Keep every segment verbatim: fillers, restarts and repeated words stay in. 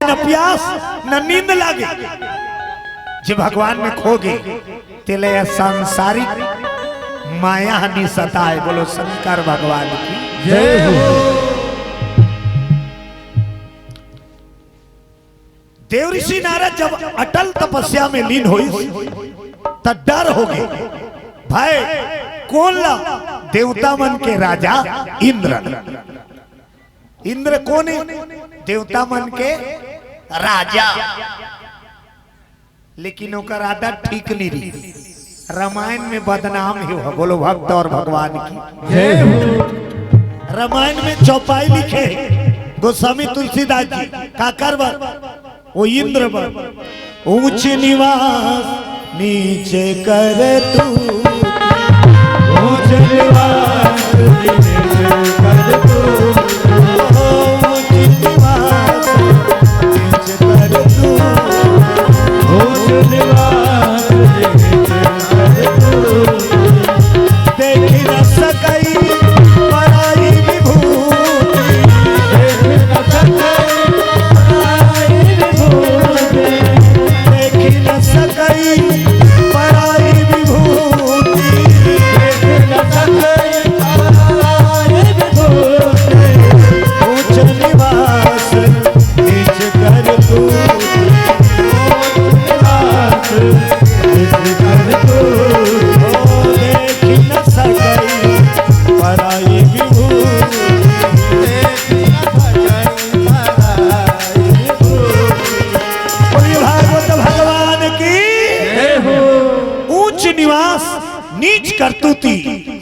न प्यास, न नींद लागे। जे भगवान में खो गे, तेला ये सांसारिक माया ह नि सताए। बोलो शंकर भगवान की। जय हो। देव ऋषि नारद जब अटल तपस्या में लीन होइस, त डर हो गे। भय कोन ला? देवता मन के राजा इंद्र। इंद्र कोन हे? देवता मन के राजा। लेकिन ओकर आदत ठीक नहीं रही, रामायण में बदनाम ही हो। बोलो भक्त और भगवान की। जय हो। रामायण में चौपाई लिखे हे गोस्वामी तुलसीदास जी, काकर बर? वो इंद्र बर। ऊंच निवास नीच कर तू, ऊंच निवास नीच कर तू, ऊंच निवास नीच कर तू, ऊंच निवास नीच कर तू। देखि न सकई पराई विभूति, देखि न सकई पराई विभूति, देखि न सकई पराई विभूति, देखि न सकई पराई विभूति। ऊंच निवास नीच कर तू, ऊंच निवास नीच कर तू। ओ देखि न सकई पराई विभूति। बोलिए भागवत भगवान की। जय हो। ऊंच निवास नीच करतूती,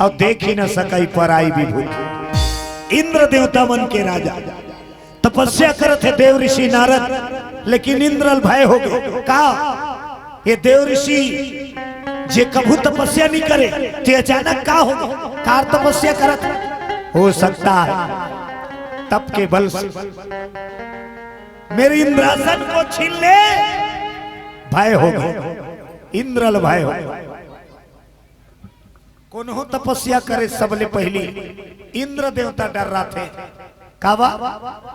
अउ देखि न सकई पराई विभूति। इंद्र देवता मन के राजा तपस्या करत हे देव ऋषि नारद, लेकिन इंद्र ल भय हो गे। का ये देव ऋषि जे कभू तपस्या नहीं करे, ते अचानक का हो गे? कार तपस्या करत हे? हो सकता है तप के बल से मेरे इंद्रासन को छीन ले। भय हो गे, इंद्र ल भय हो गे। कोनो तपस्या करे सबले पहिली इंद्र देवता डर्राथे। काबर?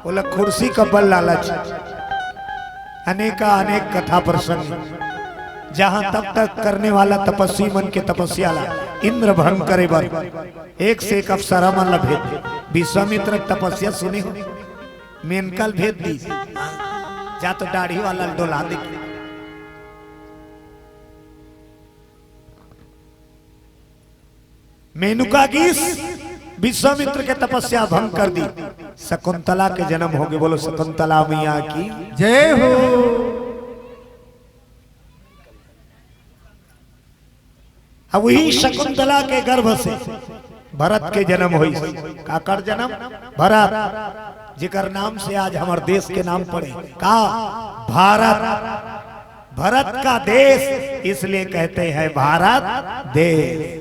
ओला कुर्सी का बल लालच। अनेका अनेक कथा प्रसंग, जहां तब तक करने वाला तपस्वी मन के तपस्या ला इंद्र भंग करे बर एक से एक अप्सरा मन ला भेज दे। विश्वामित्र के तपस्या सुने हो, मेनका ल भेज दी, जा तो दाढ़ी वाला ल डोला दे। मेनुका गीस विश्वामित्र के तपस्या भंग कर दी, शकुंतला के जन्म हो गे। बोलो शकुंतला मैया की। जय हो। अब वही शकुंतला के गर्भ से भरत के जन्म होइस। काकर जन्म? भरत, जेकर नाम से आज हमर देश के नाम पड़े। का? भारत। भरत का देश, इसलिए कहते हैं भारत देश।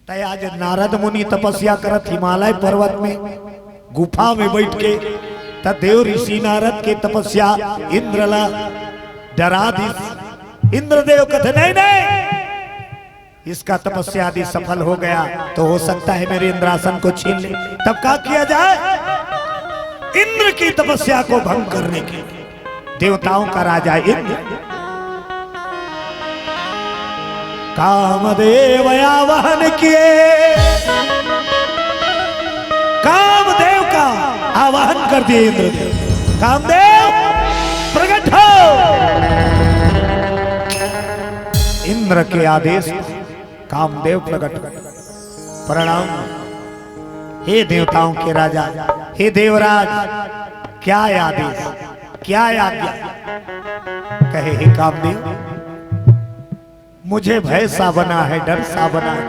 त आज नारद मुनि तपस्या करत हिमालय पर्वत में, गुफा में बैठ के, त देव ऋषि नारद के तपस्या इंद्र ला डरा दिस। इंद्रदेव कथे, "नहीं, नहीं, इसका तपस्या यदि सफल हो गया तो हो सकता है मेरे इंद्रासन को छीन ले।" तब क्या किया जाए? इंद्र की तपस्या को भंग करने के देवताओं का राजा इंद्र कामदेव आवाहन किए, कामदेव का आवाहन कर दिए इंद्रदेव। कामदेव प्रकट हो। इंद्र के आदेश कामदेव प्रकट हुए। प्रणाम। हे देवताओं के राजा, हे देवराज, क्या आदेश, क्या आज्ञा? कहे, हे कामदेव, मुझे भय सा बना है, डर सा बना है,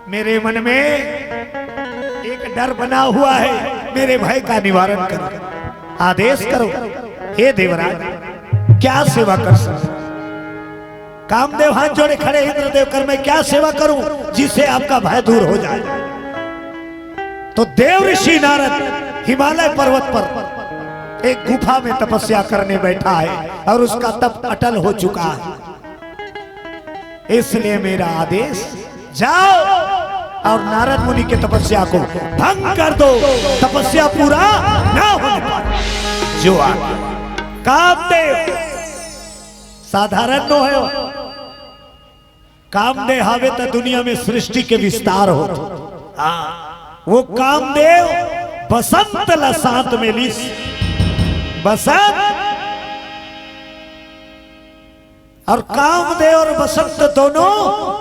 मेरे मन में एक डर बना हुआ है, मेरे भय का निवारण करो, आदेश करो। हे देवराज, क्या सेवा कर सकता? कामदेव हाथ जोड़े खड़े, इंद्रदेव कर, मैं क्या सेवा करूं जिससे आपका भय दूर हो जाए? तो देव ऋषि नारद हिमालय पर्वत पर एक गुफा में तपस्या करने बैठा है और उसका तप अटल हो चुका है। इसलिए मेरा आदेश, जाओ और नारद मुनि के तपस्या को भंग कर दो, तपस्या पूरा ना होने पाए। जो आ कामदेव साधारण नो हे। कामदेव हावे त दुनिया में सृष्टि के विस्तार हो। हाँ, वो कामदेव बसंत ला साथ में लिस। बसंत और कामदेव और बसंत दोनों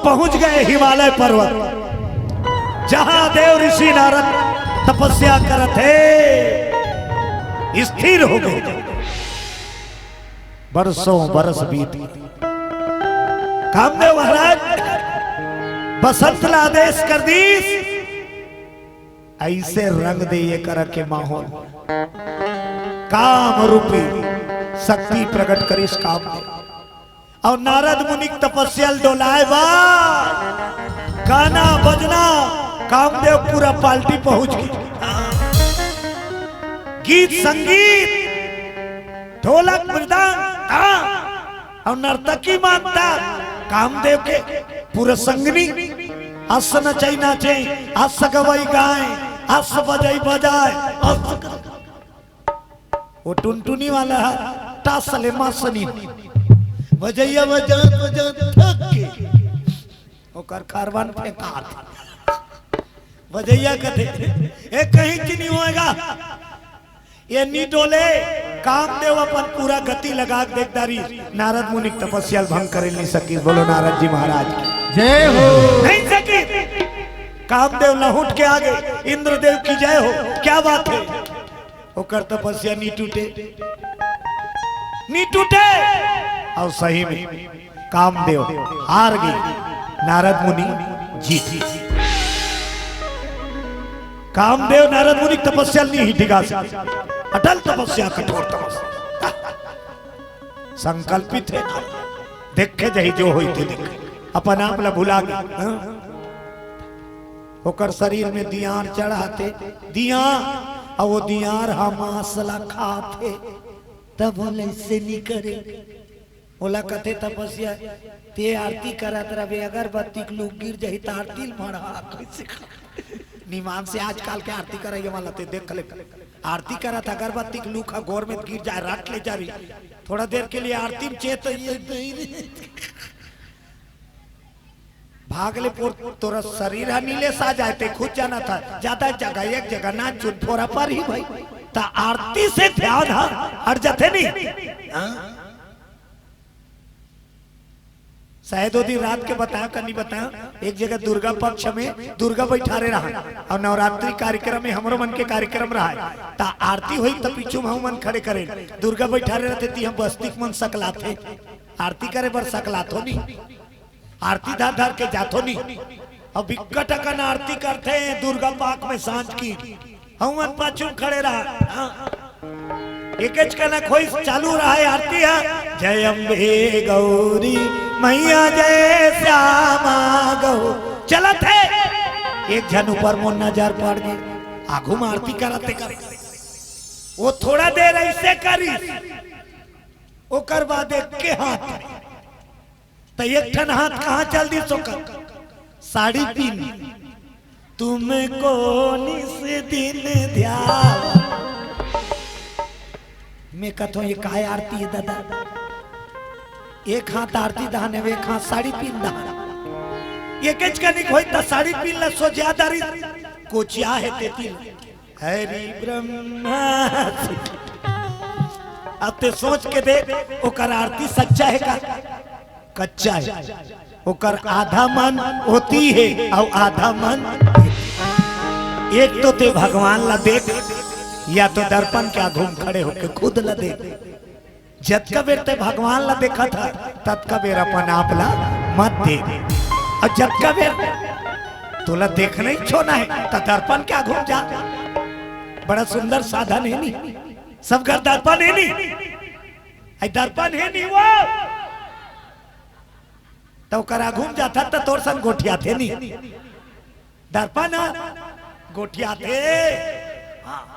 पहुंच गए हिमालय पर्वत, जहां देव ऋषि नारद तपस्या करत हे, स्थिर हो गए। बरसों बरस बीत गए। कामदेव महाराज बसंत ला आदेश कर दीस, ऐसे रंग दे ये कर के माहौल। काम रूपी शक्ति प्रकट करिस कामदेव। और नारद मुनि के तपस्या ल डोलाए बा, गाना बजना, कामदेव पूरा पार्टी पहुंच गई। गीत संगीत, ढोलक मृदंग, हाँ, और नर्तकी मानता कामदेव के पूरा संगनी। अस नचई नाचे, अस गवई गाए, अस बजई बजाए, अस वो टुनटुनी वाला ह, टास ले मासनी। बजैया बजात बजात थक के ओकर खरबन फेंकात। बजैया कथे, "ए, कहीं ची नहीं होएगा, ये नी डोले।" कामदेव अपन पूरा गति लगा के देख डारिस, नारद मुनि के तपस्या ल भंग करे नहीं सकिस। बोलो नारद जी महाराज की। जय हो। नहीं सकिस। कामदेव लहुट के आगे, इंद्रदेव की जय हो। क्या बात है? ओकर तपस्या नी टूटे, नी टूटे। और सही में कामदेव हार गए, नारद मुनि जीत गए। कामदेव नारद मुनि तपस्या नहीं टिका सके, अटल तपस्या, कठोर तपस्या, संकल्पित है ना, देखे जही जो होई थे देखे, अपन आप ला भुला गए। हाँ? ओकर शरीर में दियार चढ़ाथे, दिया, अउ वो दियार ह मांस ला खाथे, तब ओला ऐसे नी करे। ओला कथे तपस्या, "ते आरती करत रहे, अगरबत्ती के लू गिर जही त आरती ल मढ़ा कइसे खा?" निमान से आजकल के आरती करइया वाला ते देख ले, आरती करत अगरबत्ती के लू ह गोर में गिर जाए, रट ले जारी, थोड़ा देर के लिए आरती में चेत ये नहीं रे। भाग ले पोर, तोरा शरीर ह नीले सा जाए, ते खुद जाना था। ज्यादा जगह, एक जगह ना चुन फोरा पर ही भाई। त आरती से ध्यान ह हट जाथे नी। हाँ? शायद ओ दिन रात के बताया का नहीं बताया, एक जगह दुर्गा पक्ष में दुर्गा बैठारे रहा और नवरात्रि कार्यक्रम में हमरो मन के कार्यक्रम रहा है। त आरती हुई त पीछू में हमन खड़े करे, दुर्गा बैठारे रहते ती हम बस्तिक मन सकलाथे, आरती करे बर सकलाथो नहीं। आरती धर धर के जाथो नी। अब बिक्कट अकन आरती करथे दुर्गा पाक में सांझ की। हमन पाछू खड़े रहा। हाँ। एकेच कना खोई चालू रहा है आरती है। जय अम्बे गौरी मैया जय श्यामा गौ। चलत है। एक झन ऊपर मोर नजर पड़ गए। आगू में आरती करत हे कर। वो थोड़ा देर ऐसे करी। ओकर बाद एक के हाथ। त एक ठन हाथ कहाँ चल दिस ओकर? साड़ी पिन। तुमको निस दिन ध्यान। मैं कथों, ये काय आरती है दादा? एक हाथ आरती दहाने, एक हाथ साड़ी पिन दहाने। एकेच कनिक होई त साड़ी पिन ला सोझिया दारी, कोचिया है तेती ला। हरि ब्रह्मा। अब ते सोच के देख, ओकर आरती सच्चा है का कच्चा है? ओकर आधा मन होती है और आधा मन। एक तो ते भगवान ला देख, या तो दर्पण के आगू में खड़े होके खुद ला देख। जतका बेर ते भगवान ला देखत ह, ततका बेर अपन आप ला मत देख। और जतका बेर तोला देखना ही छोना है, त दर्पण के आगू में जा। बड़ा सुंदर साधन है नी, सब घर दर्पण है नी, आई दर्पण है नी वो, त ओकर आगू में जाथा त तोर संग गोठियाथे नी। दर्पण ह गोठियाथे। हाँ।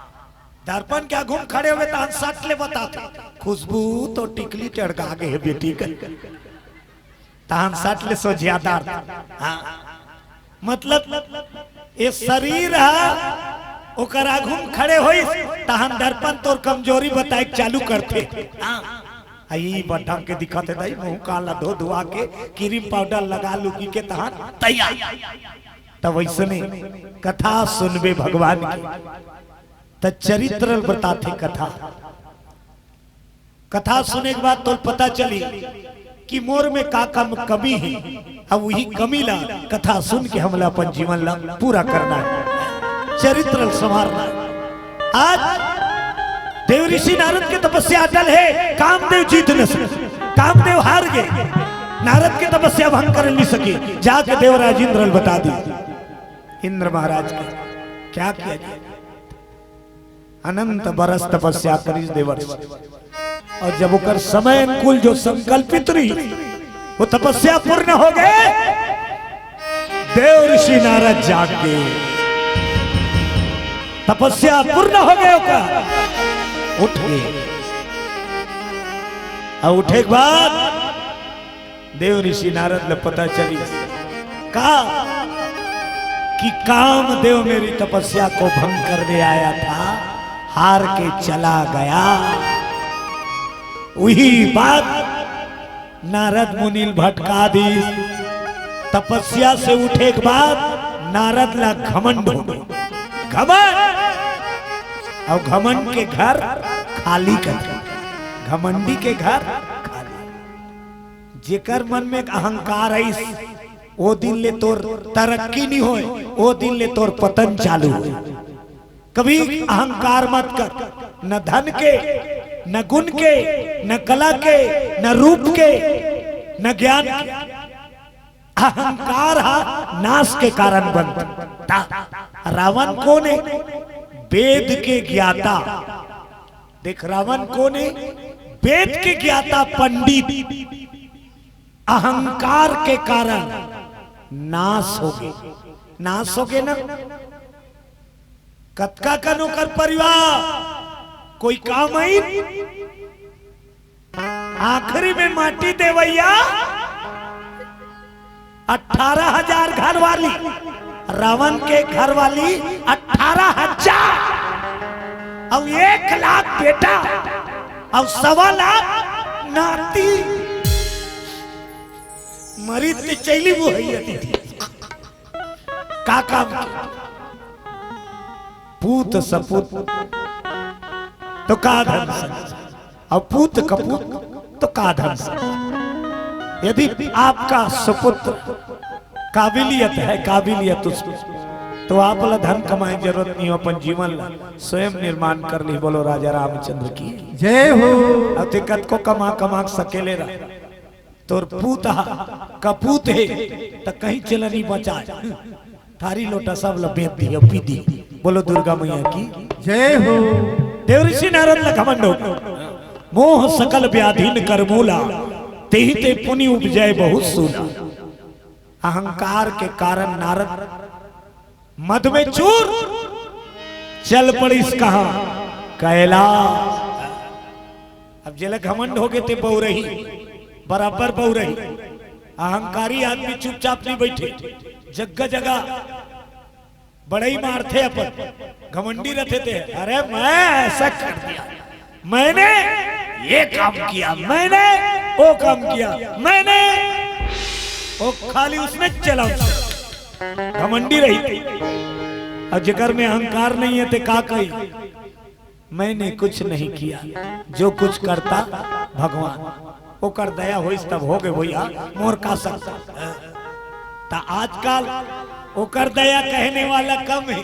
दर्पण के आगू में खड़े होवे तहन सट ले बताथे, "खुशबू तो टिकली टड़का गे हे बेटी कर।" तहन सट ले सोझिया दार। हाँ। मतलब ये शरीर ह ओकर आघू म खड़े होइस, तहन दर्पण तोर कमजोरी बताए के चालू करथे। हाँ, आ ई बड़ ढंग के दिखत हे दाई, मुंह कान ला धो धुआ के, क्रीम पाउडर लगा लुगी के तहन तैयार। त वइसने कथा सुनबे भगवान के, त चरित्र बताथे कथा। कथा सुने के बाद तोल पता चली कि मोर में का कम, कमी हे, अब वही कमी ला कथा सुन के हमला अपन जीवन ला पूरा करना हे, चरित्र ला संवारना हे। आज देव ऋषि नारद के तपस्या अटल हे, कामदेव जीत न सके, कामदेव हार गे, नारद के तपस्या भंग कर नहीं सके। जाके देवराज इंद्र ल बता दी, इंद्र महाराज के क्या किया जाए। अनंत बरस तपस्या करिस देवर्षि। अउ जब ओकर समय अनुकूल जो संकल्पित रही, वो तपस्या पूर्ण हो गे, देव ऋषि नारद जाग गे, तपस्या पूर्ण हो गे ओकर, उठ गे। अउ उठे के बाद देव ऋषि नारद ल पता चलिस का कि कामदेव मेरी तपस्या को भंग करने आया था, हार के चला गया। वही बात नारद मुनि ल भटका दिस। तपस्या से उठे के बाद नारद ला घमंड हो गे। घमंड, अउ घमंड के घर खाली कर, घमंडी के घर खाली। जेकर मन में अहंकार आइस, ओ दिन ले तोर तरक्की नहीं होय, ओ दिन ले तोर पतन चालू होय। कभी अहंकार मत कर, न धन के, न गुण के, न कला के, न रूप के, न ज्ञान के। अहंकार हा नाश के कारण बनता। रावण कोन हे? वेद के ज्ञाता। देख, रावण कोन हे? वेद के ज्ञाता पंडित। अहंकार के कारण नाश हो गे, नाश हो गे ना। कतका कन ओकर परिवार, कोई काम आइन? आखिरी में माटी देवैया अठारह हजार घर वाली, रावण के घर वाली अठारह हजार, अउ एक लाख बेटा, अउ सवा लाख नाती। मरी ते चली वो है ये दीदी। का काम किया? पूत सपूत तो का धन से, अउ पूत कपूत तो का धन से। यदि आपका सुपुत्र काबिलियत है, काबिलियत उसमें, तो आप ला धन कमाए जरूरत नहीं हो, अपन जीवन ला स्वयं निर्माण कर ली। बोलो राजा रामचंद्र की। जय हो। अउ ते कतको कमा कमा के सकेले रह, तोर पूत हा कपूत हे, त कहीं चलनी बचाए। थारी लोटा सब ल बेच दिही, पी दिही। बोलो दुर्गा मैया की। जय हो। देव ऋषि नारद ल घमंड हो, मोह सकल व्याधिन कर मूला, तेहि ते पुनि उपजै बहुत सूला। अहंकार के कारण नारद मद में चूर चल पड़िस कहाँ? कैलाश। अब जेला घमंड हो गे ते बउरही, बराबर बउरही। अहंकारी आदमी चुपचाप नहीं बैठे, जगह जगह बड़ई मारथे अपन, घमंडी रथे ते, "अरे मैं ऐसा कर दिया, मैंने ये काम किया, मैंने वो काम किया, मैंने वो", खाली उसमें चला, घमंडी रही। अउ जेकर में अहंकार नहीं हे ते का कही? मैंने कुछ नहीं किया, जो कुछ करता भगवान। ओकर दया होइस तब हो गे भैया, मोर का सकता। त आजकल ओकर दया कहने वाला कम हे।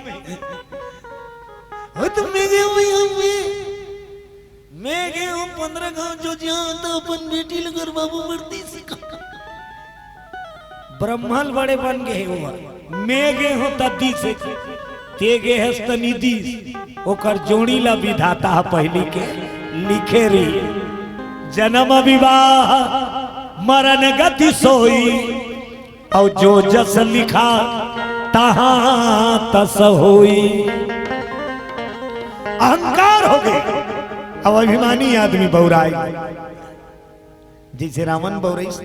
हो तो मैं गे हूँ भैया, मैं, मैं गे हूँ पंद्रह गांव जो जाओ तो अपन बेटी ल घर बाबू मरती सिखा। ब्रह्मल बड़े बन गे हे ओहा। मैं गे हों त दिस, ते गे हस त नि दिस। ओकर जोड़ी ला विधाता ह पहिली के लिखे रही। जन्म विवाह मरण गति सोई, अउ जो जस लिखा तहाँ तस होई। अहंकार हो गे, अब अभिमानी आदमी बउराए। जइसे रावण बउरइस,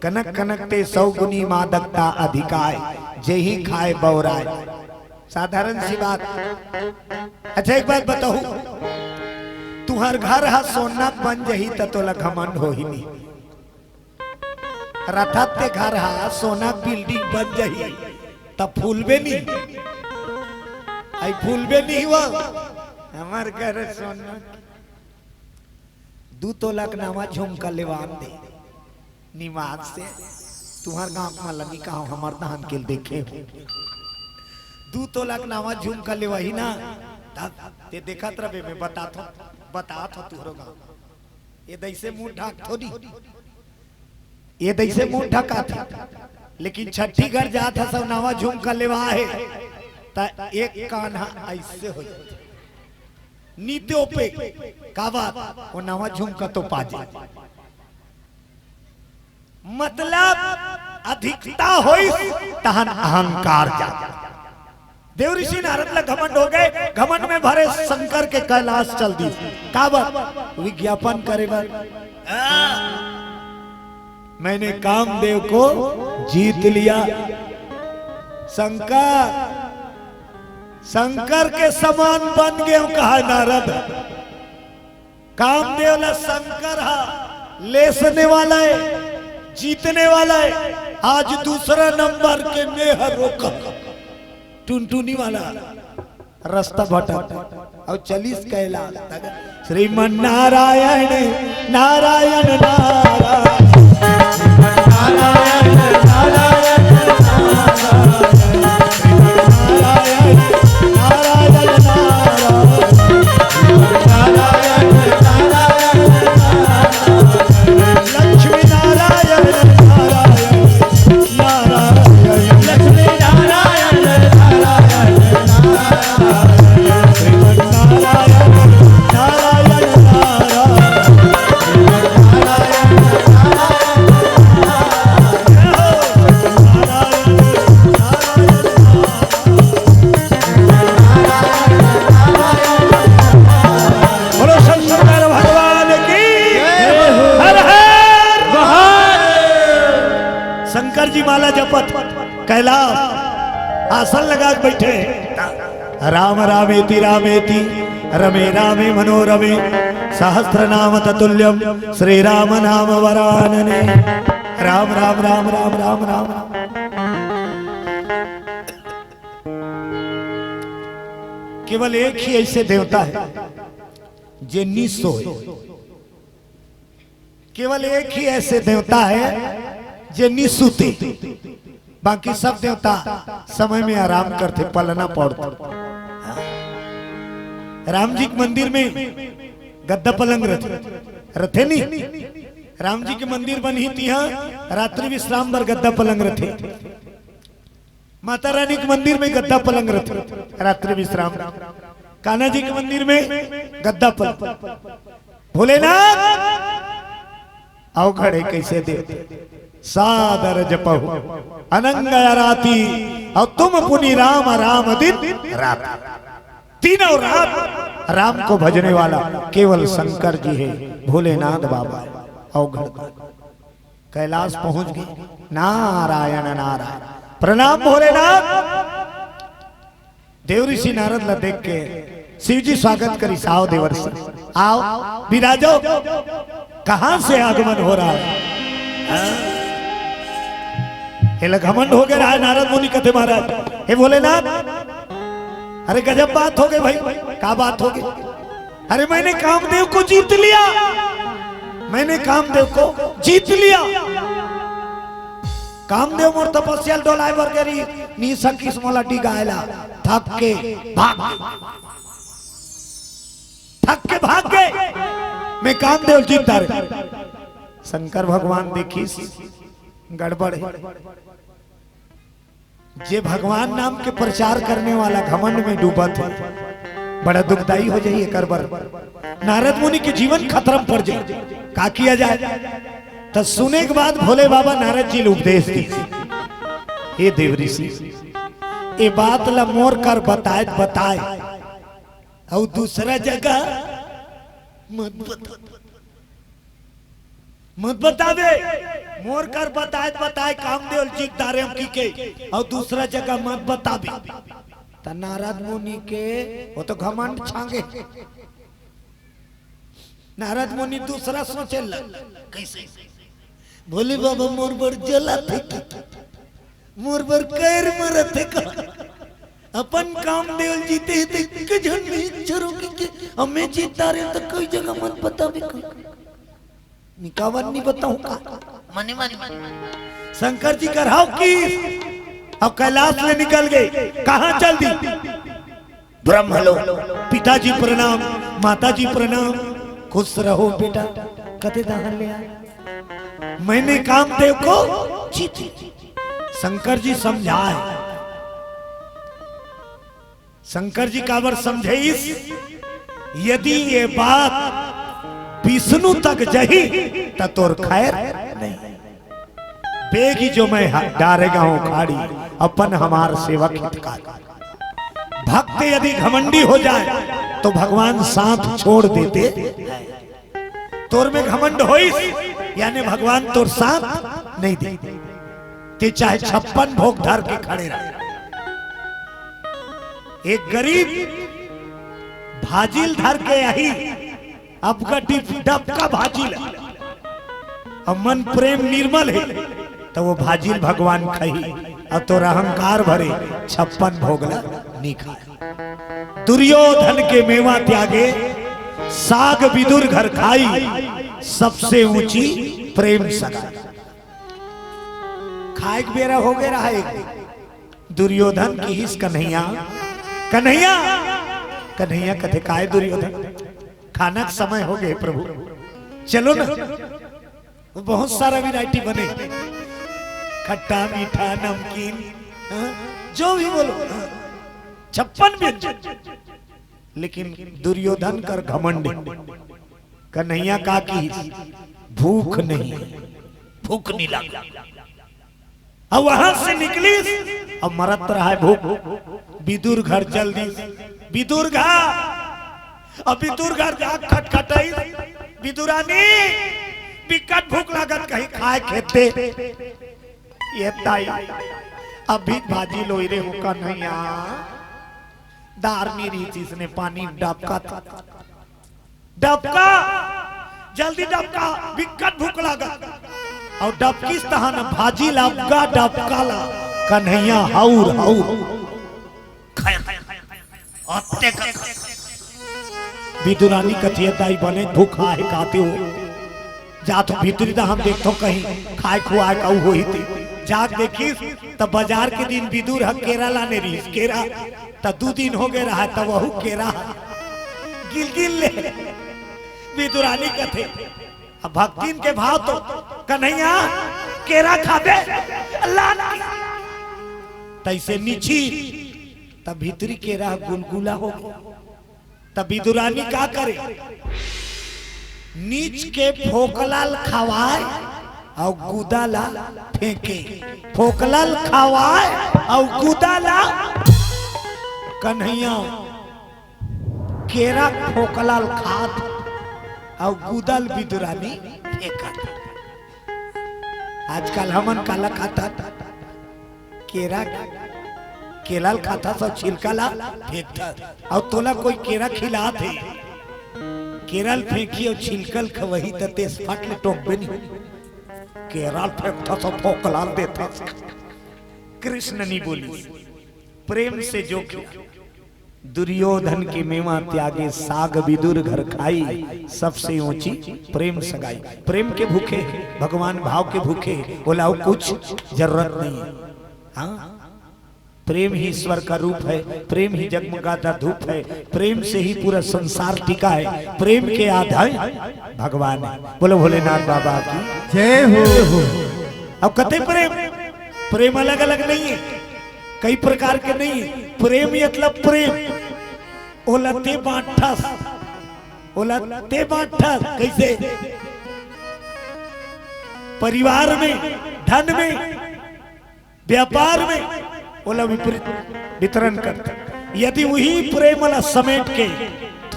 कनक कनक ते सौ गुनी मादकता अधिकाय, जेहि खाय बउराय। साधारण सी बात। अच्छा, एक बात बताहू, तुंहर घर हा सोना के बन जही, त तोला घमंड होही नहीं। रथत के घर हा सोना के building बन जही, त फूलबे नहीं। आई फूलबे नहीं हुआ, हमर घर सोना। दू तोला के नवा झुमका लेवान दे, निमाग से। तुंहर गांव के मला नहीं कहा, हमर धान के देखे हो। दू तोला के नवा झुमका लेवाही ना, तब ते देखत रहे, मैं बतात हो, बतात हो तुंहरो गांव। ये दैसे मुंह ढाक थोड़ी, ये दैसे मुंह ढका थे, लेकिन छठी घर जात ह, सब नवा झुमका लेवा है, त एक कान हा ऐसे हो जात। नीतो पे का बात, वो नवा झुमका तो पा जाए। मतलब अधिकता होइस, तहन अहंकार जा। देव ऋषि नारद ला घमंड हो गए, घमंड में भरे शंकर के कैलाश चल दी। का बात? विज्ञापन करे बर। मैंने कामदेव को जीत लिया। शंकर, शंकर के समान बन गए, कहा नारद। कामदेव ला शंकर हा लेसने वाला है, जीतने वाला है। आज दूसरा नंबर के मेहर रोका, टुनटुनी वाला रस्ता भटक और चलीस कैलाश। श्रीमन नारायण, नारायण, नारायण। बोलो शंकर भगवान की। हर हर महादेव। शंकर जी माला जपत कैलाश आसन लगा के बैठे। राम रामेति रामेति रमे रामे मनोरमे, सहस्र नाम ततुल्यम श्री राम नाम वरानने। राम राम राम राम राम राम राम। केवल एक ही ऐसे देवता है जे निसोए। केवल एक ही ऐसे देवता है जे निसुते, बाकी सब देवता समय में आराम करते, पलना पड़ते। राम जी के मंदिर में गद्दा पलंग रथे, रथे नहीं? राम जी के मंदिर बनही तिहा रात्रि विश्राम बर गद्दा पलंग रथे। माता रानी के मंदिर में गद्दा पलंग रथे, रात्रि विश्राम। कान्हा जी के मंदिर में गद्दा पलंग। भोलेनाथ अवघड़े कैसे दे, सादर जपहु अनंग आराती, और तुम पुनि राम राम दिन रात। तीनों रात राम को भजने वाला केवल शंकर जी है, भोलेनाथ बाबा है। अवघड़ कैलाश पहुंच गए। नारायण नारायण, प्रणाम भोलेनाथ। देव ऋषि नारद ला देख के शिव जी स्वागत करिस, आओ देवर्षि, आओ, विराजो। कहां से आगमन हो रहा है? हाँ? एला घमंड हो गया है नारद मुनि, कथे महाराज, हे भोलेनाथ, अरे गजब बात हो गई भाई। का बात हो गई? अरे मैंने कामदेव को जीत लिया, मैंने कामदेव को जीत लिया। कामदेव मोर तपस्या ल डोलाए बर गे रहिस, नी सकिस मोला डिगाए ला। थक के भाग गे, थक के भाग गे। मैं कामदेव जीत डारे। शंकर भगवान देखिस, गड़बड़ है। जे भगवान नाम के प्रचार करने वाला घमंड में डूबत है, बड़ा दुखदाई हो जाई एकर बर। नारद मुनि के जीवन खतरा में पड़ जाई, का किया जाए? त सुने के बाद भोले बाबा नारद जी ल उपदेश दी, हे देव ऋषि, ए बात ला मोर कर बताए, बताए, अउ दूसरा जगह मत बता, मत बताबे। मोर कर बताए, बताए कामदेव जी दारेम की के, अउ दूसरा जगह मत बताबे। त नारद मुनि के, वो तो घमंड छांगे। नारद मुनि दूसरा सोचे लग, कैसे? भोले बाबा मोर बर जला थे का? मोर बर कैर मरत हे का? अपन काम देवल जीते हे ते के झन नहीं चरो के, के हमें जीता रहे तो कोई जगह मत बतावे का। निकावन नहीं बताऊं का? मने, मने, मने। शंकर जी करहाव की अब कैलाश ले निकल गए। कहाँ चल दी? ब्रह्मलोक। पिताजी प्रणाम, माताजी प्रणाम, खुश रहो बेटा। कते दहन ले आए, मैंने कामदेव को जीत लिया। शंकर जी समझाए, शंकर जी काबर समझाइस, यदि ये बात विष्णु तक जही त तोर खैर नहीं। बेगी जो मैं हा-, डारेगा हूँ खाड़ी, अपन हमार सेवक हितकारी। भक्त यदि घमंडी हो जाए तो भगवान साथ छोड़ देते। तोर में घमंड होइस, यानी भगवान तोर साथ नहीं दे। ते चाहे छप्पन भोग धर के खड़े रहे। एक गरीब भाजिल धर के आही, अब का डिप-, डबका भाजिल, अब मन प्रेम निर्मल है, तो वो भाजिल भगवान खही, अब तोर अहंकार भरे छप्पन भोग ला नी खाए। दुर्योधन के मेवा त्यागे, साग विदुर घर खाई, सबसे ऊंची प्रेम सगाई। खाए के बेरा हो गए रहा एक दिन। दुर्योधन किहिस, "कन्हैया, कन्हैया।" कन्हैया कथे, "काय दुर्योधन? खाना के समय हो गए प्रभु, चलो ना।" वो बहुत सारा वैरायटी बने, खट्टा, मीठा, नमकीन, हाँ, जो भी बोलो, हाँ, छप्पन व्यंजन। लेकिन दुर्योधन कर घमंड। कन्हैया का की भूख नहीं, भूख नहीं लगा। अब वहां से निकली, अब मरत रहा है भूख। विदुर घर चल दी, विदुर घर, अब विदुर घर जा खटखटाई, "विदुरानी, बिकट भूख लागत, कहीं खाए खेते।" ये ताई, अभी भाजी लोई रे हो कन्हैया, दार मेरी चीज ने पानी डबका था। डबका, जल्दी डबका, बिकट भूख लागत। और डबकिस तहान भाजी लाबगा डबका ला, कन्हैया हौर, हौर। खाए, खाए, खाए, खाए, खाए। अत्ते का खाए। विदुरानी कथिया दाई बने भूखा है काते हो। जा तो भीतरी दा हम देखतो कहीं खाए खुआए का होही ती। जाग देखिस त बाजार के दिन विदुर ह केरा लाने रहिस, केरा। त दू दिन हो गए रहा, त वहू केरा गिल गिल ले। विदुरानी कथे, अब भक्तिन के भाव तो, "कन्हैया, केरा खाबे?" अल्लाह ना। तैसे नीची, तब भीतरी केरा गुलगुला हो गया। तब विदुरानी का करे? नीच के फोकला ल खवाए अउ गुदा ला फेंके। फोकला ल खवाए अउ गुदा ला। कन्हैया केरा फोकला ल खात अउ गुदा ल विदुरानी फेंकत। आजकल हमन काला खाथन? केरा, केला ल खाथस अउ छिलका ला फेंकथस। अउ तोला कोई केरा खिलात हे, केरा ल फेंकही अउ छिलका ल खवही त तेस फट ले टोकबे नहीं। केरा ल फेंकथस अउ फोकला ल देथस। कृष्ण नहीं बोली, प्रेम से जो किया। दुर्योधन के मेवा त्यागे, साग विदुर घर खाई, सबसे ऊंची प्रेम सगाई। प्रेम के भूखे, भगवान भाव के भूखे, बोला अउ कुछ जरूरत नहीं है। हाँ, प्रेम ही ईश्वर का रूप है, प्रेम ही जगमगाता धूप है, प्रेम से ही पूरा संसार टिका है, प्रेम के आधार भगवान है। बोलो भोलेनाथ बाबा की जय हो। अब कते प्रेम, प्रेम अलग अलग नहीं है, कई प्रकार के नहीं है। प्रेम मतलब प्रेम, ओला ते बांटस, ओला ते बांटस। कैसे? परिवार में, धन में, व्यापार में ओला विपरीत वितरण करता। यदि वही प्रेम ला समेट के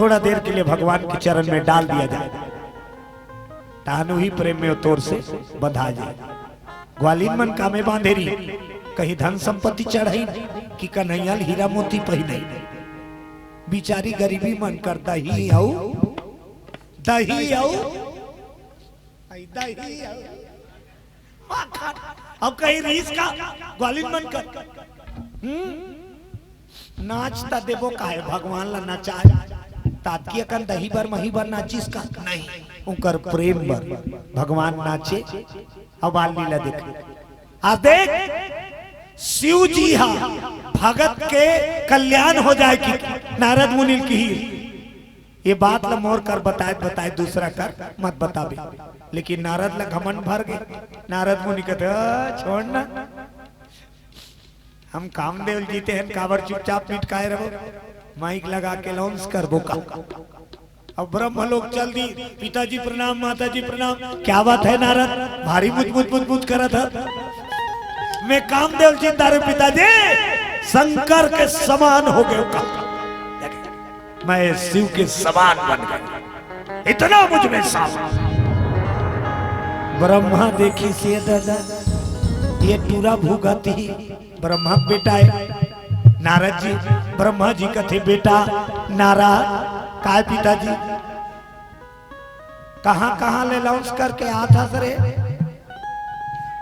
थोड़ा देर के लिए भगवान के चरण में डाल दिया जाए, तहान वही प्रेम में वो तोर से बंधा जाए। ग्वालिन मन कामे बांधे रही, कहीं धन संपत्ति चढ़ाई कि कन्हैया ल हीरा मोती पहिनाई। बिचारी गरीबी मन कर दही अउ, दही अउ, आई दही अउ, माखन। अब कहीं रीस का ग्वालिन मन कर। हम्म? नाच त देबो काहे, भगवान ला नचाए। तातकी अकन दही बर मही बर नाचिस का? नहीं, उनकर प्रेम बर भगवान नाचे। अब बाल लीला देख। आज देख, शिव जी हा भगत के कल्याण हो जाए कि नारद मुनि ल किही, ये बात ला मोर कर बताए, बताए दूसरा कर मत बताबे। लेकिन नारद ला घमंड भर गे। नारद मुनि कहते, "अ, छोड़ ना, हम कामदेव जीते हैं, काबर चुपचाप मिटकाए रहो, माइक लगा के अनाउंस करबो का।" अब ब्रह्म लोग चल दी, "पिताजी प्रणाम, माताजी प्रणाम।" "क्या बात है नारद, भारी मुच मुच मुच मुच करत है?" "मैं कामदेव जिंदा रे पिताजी, शंकर के समान हो गए का, मैं शिव के समान बन गया, इतना मुझ में सामर्थ्य।" ब्रह्मा देखिस, "दादा, ये टूरा भूगत ही ब्रह्मा बेटा है।" नारद जी, ब्रह्मा जी कथे, "बेटा नारद।" "काय पिताजी?" "कहाँ कहाँ ले अनाउंस करके आत हस रे?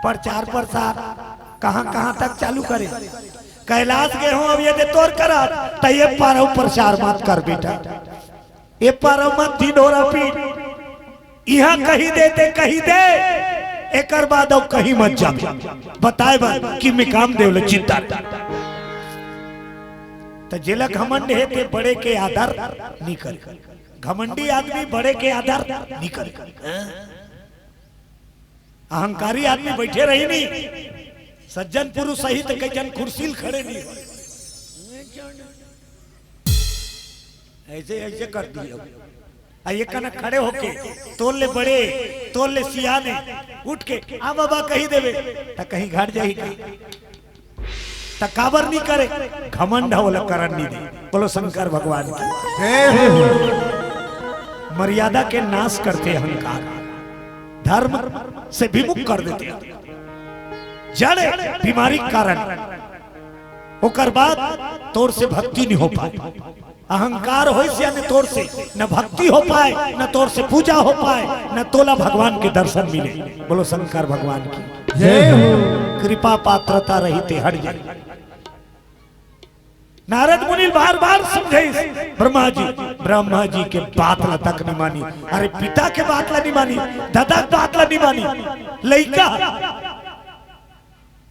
प्रचार प्रसार कहाँ कहाँ तक चालू करे?" "कैलाश गे हों, अब ये दे तोर करा, त ये पारव प्रचार मत कर बेटा, ये पारव मत ढिंढोरा पीट, इहाँ कही दे ते कही दे, एकर बाद अउ कहीं मत जा, बताए बर कि मैं कामदेव ल जिंदा।" त जेला घमंड हे ते बड़े के आदर नी करे। घमंडी आदमी बड़े के आदर नी करे। अहंकारी आदमी बैठे रही नी, सज्जन पुरुष सहित कई जन कुर्सी ल खड़े नी होय। ऐसे, ऐसे कर दिए। आ ये कना खड़े होके, "तोर ले बड़े, तोर ले सियाने," उठ के, "आ बाबा," कही देवे, त कहीं घट जाही का? त काबर नी करे? घमंड ह, ओला करन नी दे। बोलो शंकर भगवान की। जय हो। मर्यादा के नाश करते अहंकार, धर्म से विमुख कर देते, जड़ बीमारी के कारण। ओकर बाद तोर से भक्ति नी हो पाए। अहंकार होइस याने तोर से न भक्ति हो पाए, न तोर से पूजा हो पाए, न तोला भगवान के दर्शन मिले। बोलो शंकर भगवान की। जय हो। कृपा पात्रता रहिते हट जाए। नारद मुनि बार बार समझाइस, ब्रह्मा जी, ब्रह्मा जी के बात ला तक नी मानी। अरे पिता के बात ला नी मानी, दादा के बात ला नी मानी। लइका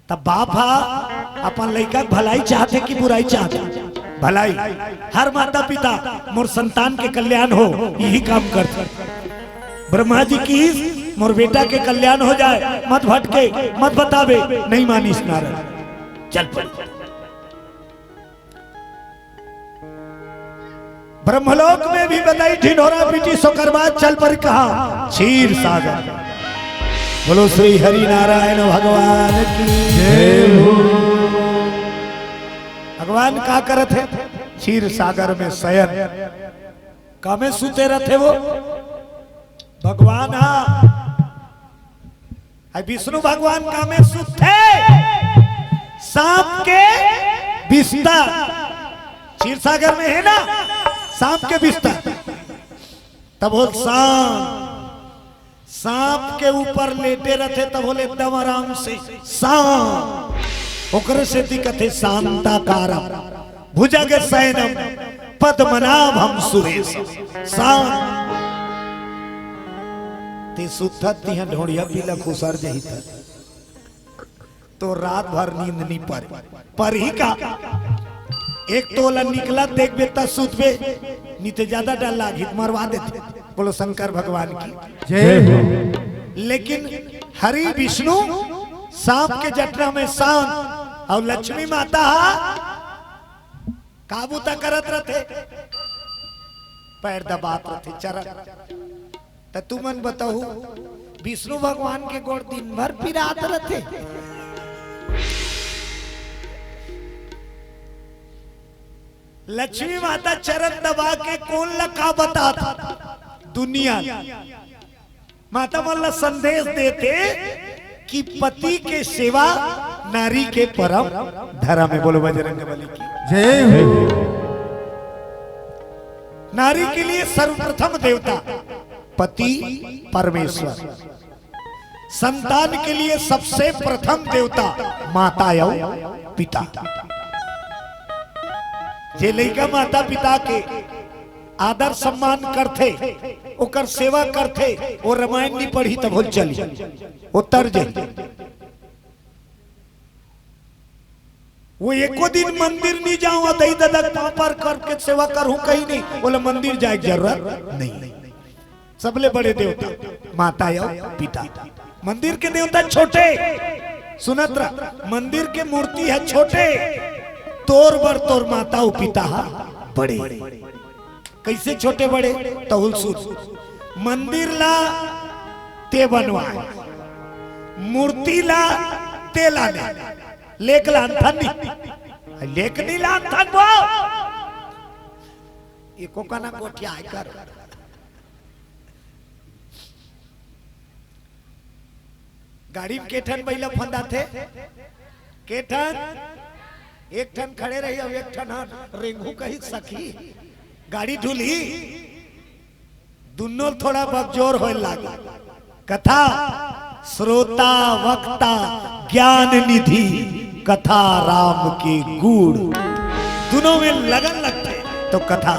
तब बाप हा अपन लइका के भलाई चाहथे कि बुराई चाहथे? भलाई। हर माता पिता मोर संतान के कल्याण हो, यही काम करथे। ब्रह्मा जी किहिस, "मोर बेटा के कल्याण हो जाए, मत भटके, मत बतावे।" नहीं मानिस नारद। चल पड़। ब्रह्मलोक में भी बताई ढिंढोरा पीटिस, ओकर बाद चल परी कहाँ? क्षीर सागर। बोलो श्री हरि नारायण भगवान की। जय हो। भगवान का करत हे? क्षीर सागर में शयन। कामे सुते रथे वो भगवान हा। अउ विष्णु भगवान कामे सुते? सांप के बिस्तर। क्षीर सागर में हे ना, सांप के बिस्तर। तब बोल सांप, सांप के ऊपर लेटे रथे, तब बोले एकदम आराम से सांप। ओकरे सेती कथे शांताकारम भुजग शयनम पद्मनाभम सुरेशम। सांप। ते सुतत तिहां ढोड़िया पीला खुसर जही त तो रात भर नींद नी परे। परही का? एक तो ओला निकलत देखबे त सुतबे, नी ते ज्यादा डर लागही त मरवा देथे। बोलो शंकर भगवान की। जय हो। लेकिन हरि विष्णु सांप के जटना में शांत, अउ लक्ष्मी माता हा का बूता करत रथे? पैर दबात रथे, चरण। त तुमन बताहू, विष्णु भगवान के गोड़ दिन भर पिरात रथे। लक्ष्मी माता चरण दबा के कोन ला का बतात? दुनिया। माता मन ला संदेश देथे कि पति के सेवा नारी के परम धर्म है। बोलो बजरंग बली की जय हो। नारी के लिए सर्वप्रथम देवता पति परमेश्वर, संतान के लिए सबसे प्रथम देवता माता अउ पिता। जे लइका माता पिता के आदर सम्मान करथे, ओकर सेवा करथे, वो रामायण नहीं पढ़ी तब चली, वो तर जाही। वो एको दिन मंदिर नहीं जाऊं, दई ददा पापर करके सेवा करूं कहीं नहीं, बोले मंदिर जाए के जरूरत नहीं। सबले बड़े देवता माता अउ पिता। मंदिर के देवता छोटे, सुनत रह, मंदिर के मूर्ति है छोटे, तोर बर तोर माता अउ पिता है बड़े। कैसे छोटे बड़े? तहुल सुन। मंदिर ला ते बनवाए, मूर्ति ला ते लाने, लेक लानथन नहीं, लेक नहीं लानथन वो। एको कना गोठिया आय कर। गाड़ी में के ठन बइला फंदाथे? के ठन? एक ठन खड़े रही, अब एक ठन ह रेंगू कही सखी। गाड़ी ढुलही, दुनों थोड़ा बकजोर होए लागे। कथा श्रोता वक्ता ज्ञान निधि, कथा राम के गुण, दुनों में लगन लगथे तो कथा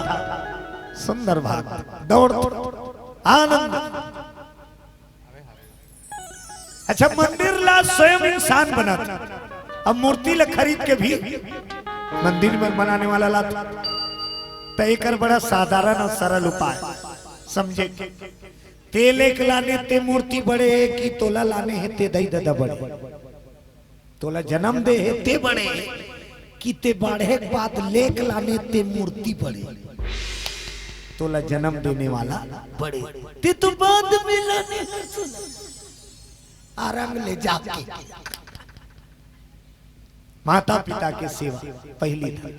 सुंदर भाग दौड़ आनंद। अच्छा, मंदिर ला स्वयं इंसान बनात, अब मूर्ति ला खरीद के भी मंदिर में बनाने वाला लात, त एकर बड़ा साधारण अउ सरल उपाय समझे के। ते लेक लाने ते मूर्ति बड़े हे कि तोला लाने हे ते दई ददा बड़े? तोला जन्म दे हे ते बड़े कि ते बाढ़े के बाद लेक लाने ते मूर्ति बड़े? तोला जन्म देने वाला बड़े, ते तो बाद में लाने हस ना। आरंग ले जाके माता पिता के सेवा पहली धर।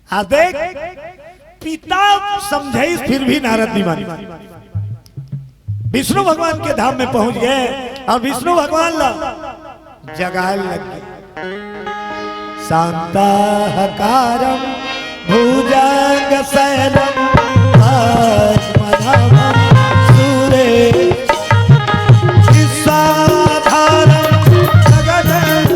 आ देख, पिता समझाइस फिर भी नारद नहीं माने। विष्णु भगवान के धाम में पहुंच गए और विष्णु भगवान ला जगाए लग गए। शांताहकारं भुजंगशयनं पद्मनाभं सुरेशं। विश्वाधारं गगनं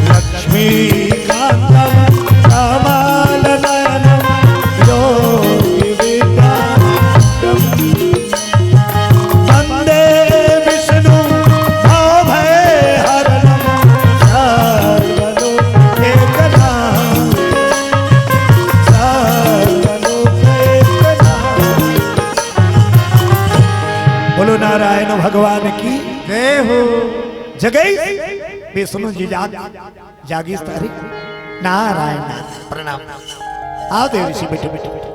लक्ष्मीकान्तं कमलनयनं योगिविद्याधरम्। वन्दे विष्णुं भवभयहरणं सर्वलोकैकनाथम्। सर्वलोकैकनाथम्। बोलो नारायण भगवान की जय हो। जगई विष्णु जी जाग, जागिस तारी। नारायण, नारायण, प्रणाम। आओ देव ऋषि, बैठो, बैठो, बैठो।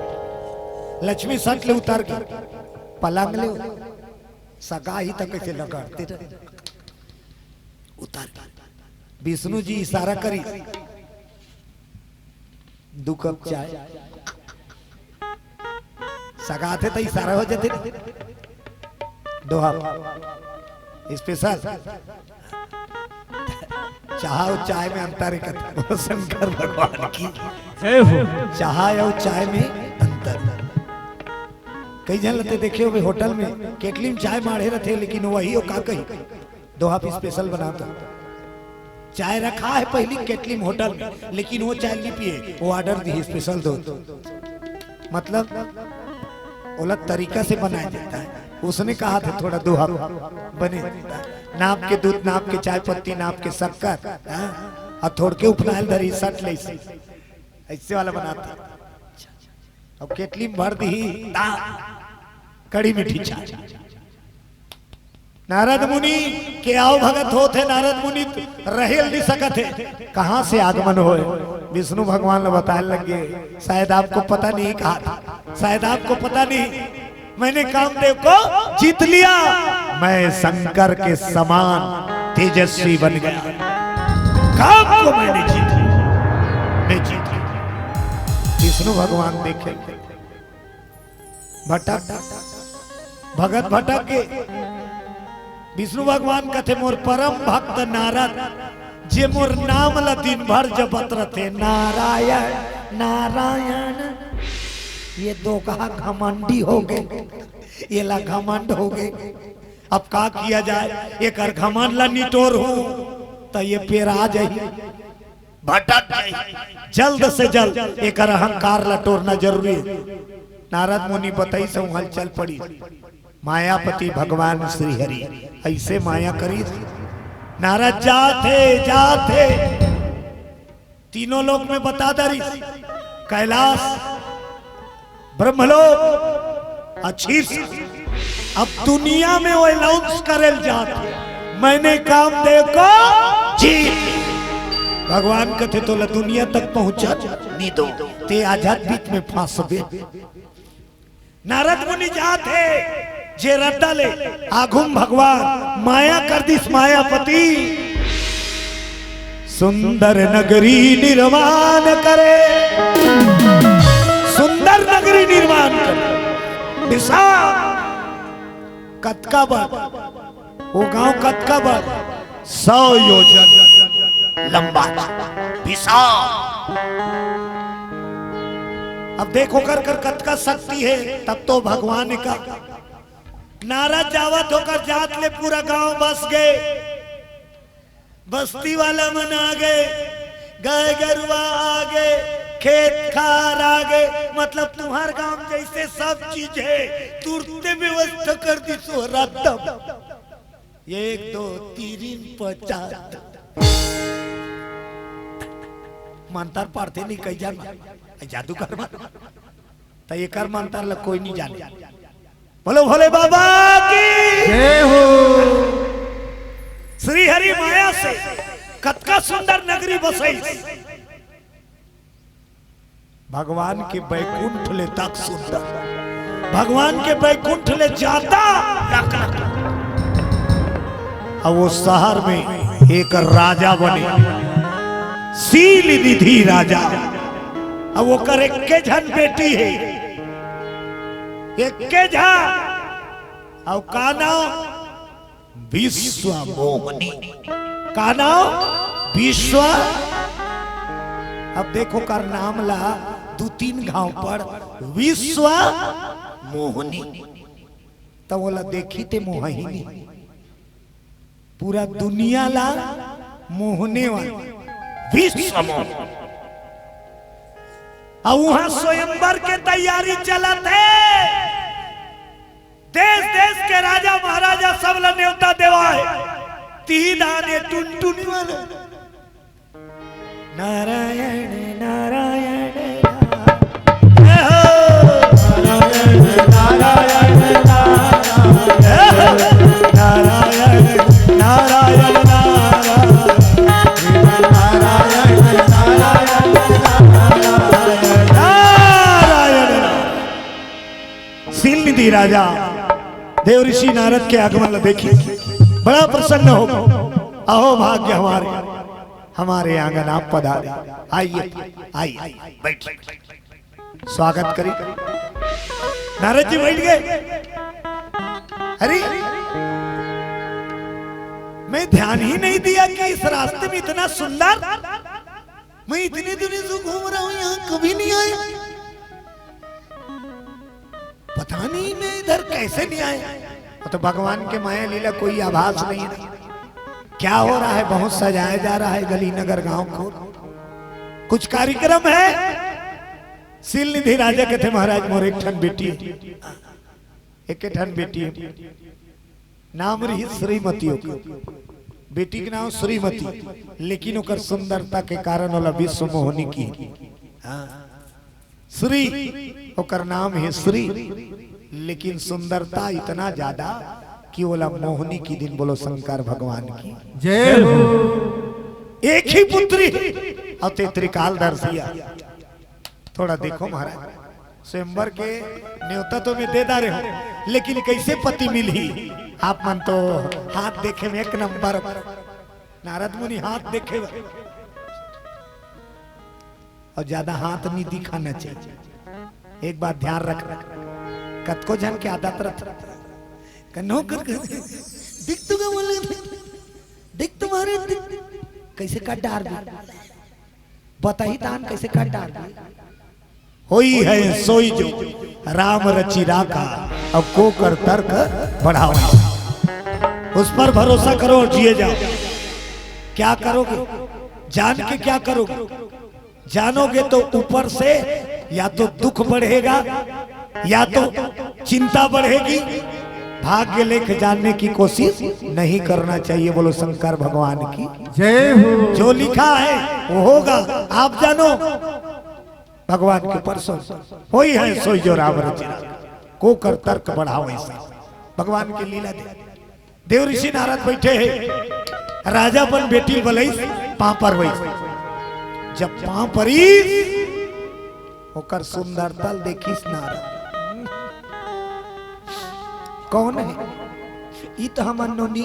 लक्ष्मी सट ले उतर के पलंग ले सगा ही तक के लगाते रहे। उतर के विष्णु जी इशारा करी, दू कप चाय। सगाथे त इशारा हो जाथे। दोहा स्पेशल। चाह अउ चाय में अंतर हे कथे शंकर भगवान की जय हो। चाह अउ चाय में अंतर। कई झन ल ते देखे होबे होटल में केटली में चाय माढ़े रथे, लेकिन वही ओ का कही, दोहा पे स्पेशल बना दो। चाय रखा है पहली केटली में होटल में, लेकिन वो चाय नहीं पिए, वो ऑर्डर दी स्पेशल दो। मतलब ओला तरीका से बनाया जाता है। उसने कहा था थोड़ा दोहा बने जाता है। नाप के दूध, नाप के चाय पत्ती, नाप के शक्कर, हाँ? और थोड़ के उपनायल धरी सट ले से। ऐसे वाला बनाता। अब केटली में भर दी दा कड़ी मीठी चाय। नारद मुनि के आव भगत होत हे, नारद मुनि रहेल नहीं सकत हे। कहाँ से आगमन होए? विष्णु भगवान ल बताए लग गे, शायद आपको पता नहीं कहा था, शायद आपको पता नहीं, मैंने कामदेव को जीत लिया, मैं शंकर के समान तेजस्वी बन गया। काम को मैंने जीत लिया, मैं जीत लिया। विष्णु भगवान देखे भटक भगत भटक के विष्णु भगवान कथे, "मोर परम भक्त नारद, जे मोर नाम ला दिन भर जपत रथे, नारायण, नारायण।" ये दोकहा घमंडी हो गे, एला घमंड हो गे। अब का किया जाए, एकर घमंड ला निटोर हूँ त ये पेरा जाही, भटक जाही। जल्द से जल्द एकर अहंकार ला टोरना जरूरी हे। नारद मुनि बताइस, उहाँ चल पड़ी। मायापति भगवान श्री हरि अइसे माया करिस। नारद जात हे, जात हे, तीनों लोक में बता डरिस, कैलाश, ब्रह्मलोक, अउ शीर्ष। अब दुनिया में वो अनाउंस करेल जात हे, "मैंने कामदेव को जीत।" भगवान कथे, "तोला दुनिया तक पहुंचन नइ दों, तें आजाद बीच में फंसबे।" नारद मुनि जात हे, जे रद्दा ले आघू म भगवान माया कर दिस, मायापति। सुंदर नगरी निर्माण करे, सुंदर नगरी निर्माण करे, विशाल, कतका बड़, वो गांव कतका बड़, सौ योजन लंबा, विशाल। अब देखो कर कर कतका शक्ति हे, तब तो भगवान का। नारद जावत होकर जात ले पूरा गांव बस गे, बस्ती वाला मन आ गे, गाय गरुवा आ गे, खेत खार आ गे, मतलब तुम्हार गांव जैसे सब चीज हे, तुरते व्यवस्था कर दिस रद्दा म। एक, दो, तीन, पचास। मंतर पढ़ते नहीं कई जान, जादू कर मन। त एकर मंतर ल कोई नहीं जाने। बोलो भोले बाबा की। जय हो। श्री हरि माया से कतका सुंदर नगरी बसइस। भगवान के बैकुंठ ले तक सुंदर, भगवान के बैकुंठ ले जादा लख लख। अब वो शहर में एक राजा बने, शील निधि राजा। अब ओकर एक्के झन बेटी हे, एक्के झन। अउ का नाम? विश्व मोहनी। का नाम? विश्व। अब देखो, कर नाम ला दू तीन घांव पढ़, विश्व मोहनी। त ओला देखी ते मोहनी, पूरा दुनिया ला मोहने वाली विश्व मोहनी। अउ उहाँ स्वयंवर के तैयारी चलत हे। देश देश के राजा महाराजा सब ला नेवता देवाय। तिही दान ए टुनटुनी वाले। नारायण, नारायण, नारायण। जय हो। नारायण, नारायण, नारायण। जय हो। नारायण, नारायण, नारायण। नारायण, नारायण, नारायण। नारायण। शील निधि राजा देव ऋषि नारद के आगमन ला देखी, बड़ा प्रसन्न हो। अहो भाग्य हमारे, हमारे आंगन आप पधारे। आइए, आइए, बैठ, स्वागत करी। नारद जी बैठ गए। अरे, मैं ध्यान ही नहीं दिया कि इस रास्ते में इतना सुंदर, मैं इतने दिनों से घूम रहा हूं, यहां कभी नहीं आया। पता नहीं मैं इधर कैसे नहीं आया। वो तो भगवान के माया लीला, कोई आभास नहीं है। क्या हो रहा है? बहुत सजाया जा रहा है गली नगर गांव को, कुछ कार्यक्रम है। शील निधि राजा कथे, महाराज, मोर एक ठन बेटी हे, एक ठन बेटी हे, नाम रही श्रीमती ओकर, बेटी के नाम श्रीमती, लेकिन ओकर सुंदरता के कारण ओला विश्व मोहनी की। हाँ। श्री, ओकर नाम हे श्री, लेकिन सुंदरता इतना ज्यादा कि ओला मोहनी की दिन। बोलो शंकर भगवान की। जय हो। एक ही पुत्री अउ ते त्रिकालदर्शिया। थोड़ा देखो महाराज, स्वयंवर के न्योता तो मैं दे डारे हूं, लेकिन कैसे पति मिलही? आप मन तो हाथ देखे में एक नंबर। नारद मुनि हाथ देखे अउ ज्यादा हाथ नहीं दिखाना चाहिए। एक बात ध्यान रख, कतको झन के आदत रथे, कन्नो कर कर। दिख तो का बोले थे? दिख तुम्हारे दिख। कैसे काट डार दी? बताही तान कैसे काट डार दी? होई है सोई जो राम रचि राखा, अब को कर तर्क बढ़ावा। उस पर भरोसा करो और जिए जाओ। क्या करोगे? जान के क्या करोगे? जानोगे तो ऊपर से या तो दुख बढ़ेगा, या तो चिंता बढ़ेगी। भाग्य लेख जानने की कोशिश नहीं करना चाहिए। बोलो शंकर भगवान की। जय हो। जो लिखा है वो होगा। आप जानो भगवान के ऊपर सो होई है सोई जो राम रचि राखा, को कर तर्क बढ़ावा। ऐसा भगवान की लीला दे। देव ऋषि नारद बैठे हैं, राजा अपन बेटी बलईस पाँव पर वईस। जब पाँव परीस ओकर सुंदरता ल देखिस नारद। कौन है? ई तो हमर नोनी।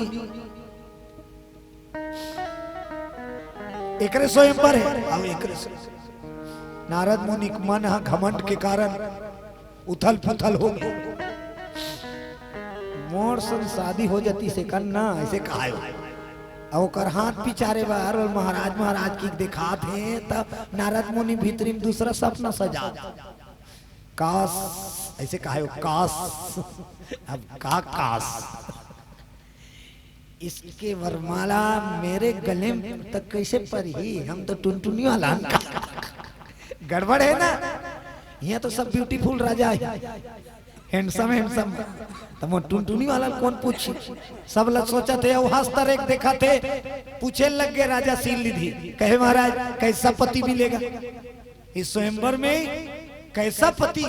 एकरे स्वयंवर है। अब एकरे स्वयं- नारद मुनि के मन ह घमंड के कारण उथल पुथल हो गए। मोर संग शादी हो जाती से कर ना, ऐसे कहायो। अब ओकर हाथ पिचारे बार और महाराज महाराज की दिखात हे, तब नारद मुनि भीतरी में दूसरा सपना सजा। काश, ऐसे कहायो, काश। अब का काश? इसके वरमाला मेरे गले में तक कैसे परी? हम तो टुनटुनी वाला हन का। गड़बड़ है ना? यहाँ तो सब ब्यूटीफुल राजा है, हैंडसम हैंडसम। तो वो टुनटुनी वाला कौन पूछी? सब लोग सोचत हे, अउ हंसता रेख देखत हे। पूछे लग गए राजा शील निधि, कहे महाराज कैसा पति मिलेगा इस स्वयंवर में, कैसा पति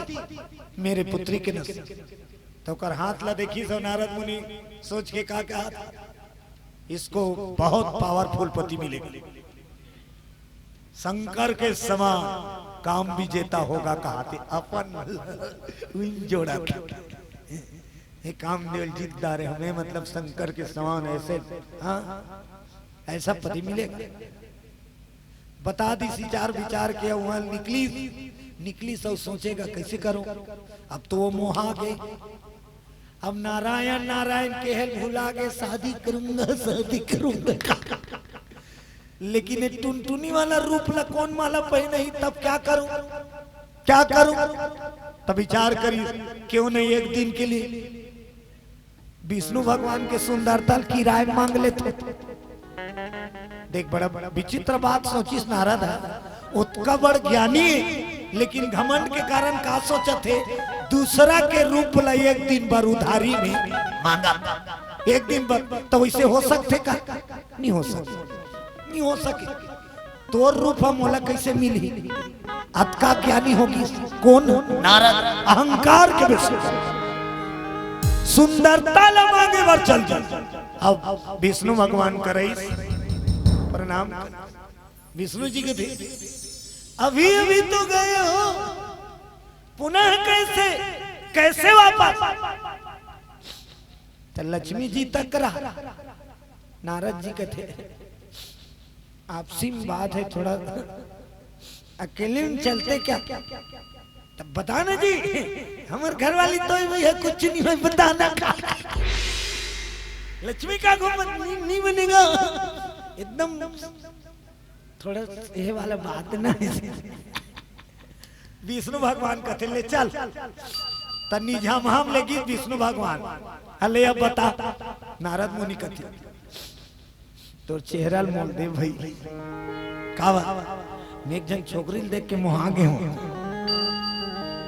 मेरे पुत्री के नसीब। तो ओकर हाथ ला देखिस अउ नारद मुनि सोच के का कहा, इसको बहुत पावरफुल पति मिलेगा, शंकर के समान काम विजेता होगा कहा थे अपन उन जोड़ा के। हे कामदेव जीत डारे हमें, मतलब शंकर के समान ऐसे, हाँ, ऐसा पति मिलेगा। बता दी सी चार विचार के वहां निकली, निकली सब सोचेगा कैसे करूं। अब तो वो मोहा गए। अब नारायण नारायण केहल भुला गए, शादी करूंगा, शादी करूंगा। लेकिन ये टुनटुनी वाला रूप ला कौन माला पहने ही, तब क्या करूं, क्या करूं? तब विचार करी, क्यों नहीं एक दिन के लिए विष्णु भगवान के सुंदरता ल किराए मांग लेते। देख, बड़ा विचित्र बात सोचिस नारद ह। ओतका बड़ ज्ञानी, लेकिन घमंड के कारण का सोचत हे, दूसरा के रूप ला एक दिन बर उधारी में मांगा, एक दिन बर। तो वैसे हो सकथे का? नहीं हो सके, नहीं हो सके। तोर रूप ह मोला कैसे मिलही? अतका ज्ञानी होगी कौन? नारद। अहंकार के विषय, सुंदरता ला मांगे बर चल दी। अब विष्णु भगवान करईस प्रणाम। विष्णु जी कथे, अभी अभी तो गए हो, पुनः कैसे, कैसे वापस? तो लक्ष्मी जी तक रहा। नारद जी कथे, आपसी में बात है, थोड़ा अकेले में चलते क्या? तब बताना जी, हमर घर वाली तो ही वही है, कुछ नहीं है बताना का। लक्ष्मी का को मत नहीं, नहीं बनेगा एकदम। थोड़ा ये वाला बात ना। विष्णु भगवान कथे ले चल, तन्नी झामहाम लेगी विष्णु भगवान। हले अब बता, नारद मुनि कथे, तोर चेहरा ल मोल दे भाई। का बात? मैं एक जन छोकरी ल देख के मोहा गे हूँ।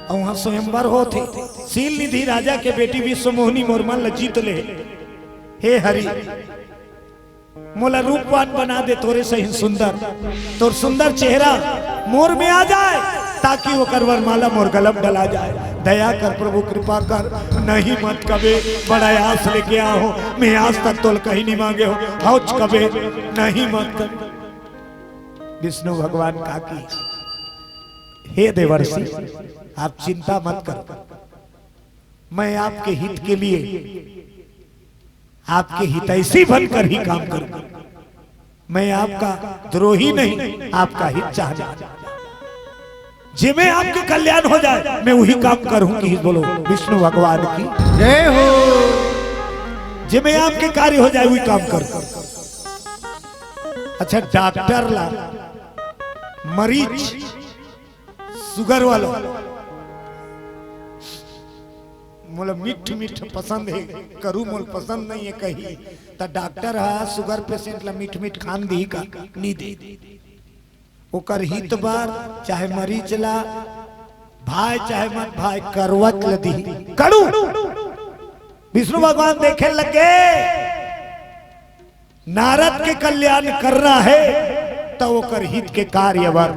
अउ वहां स्वयंवर होत हे, शील निधि राजा के बेटी विश्वमोहिनी मोर मन ल जीत ले। हे हरि, मोला रूपवान बना दे तोरे सही सुंदर, तोर सुंदर चेहरा मोर में आ जाए, ताकि ओकर वरमाला मोर गला म डला जाए। दया कर प्रभु, कृपा कर, नहीं मत कबे, बड़ा आस लेके आ हो, मैं आज तक तोल कहीं नहीं मांगे हो, हौच कबे, नहीं मत कर। विष्णु भगवान का की, हे देवर्षि, आप चिंता मत करो, मैं आपके हित के लिए आपके हितैषी बनकर ही काम करूंगा। मैं आपका द्रोही नहीं, आपका हित चाहने वाला। जे में आपके कल्याण हो जाए, मैं वही काम करूंगी। बोलो विष्णु भगवान की। जय हो। जेमे आपके कार्य हो जाए, वही काम कर। अच्छा, डॉक्टर ला मरीज, शुगर वाला, मोला मीठ मीठ पसंद है, करू मोल पसंद नहीं है कही, त डॉक्टर हा शुगर पेशेंट ला मीठ मीठ खान दी का? नहीं दे। ओकर हित बर चाहे मरीज ला भाई चाहे मत भाई, करवत ल दी। कड़ू विष्णु भगवान देखे लगे, नारद के कल्याण करना है, त ओकर हित के कार्य बर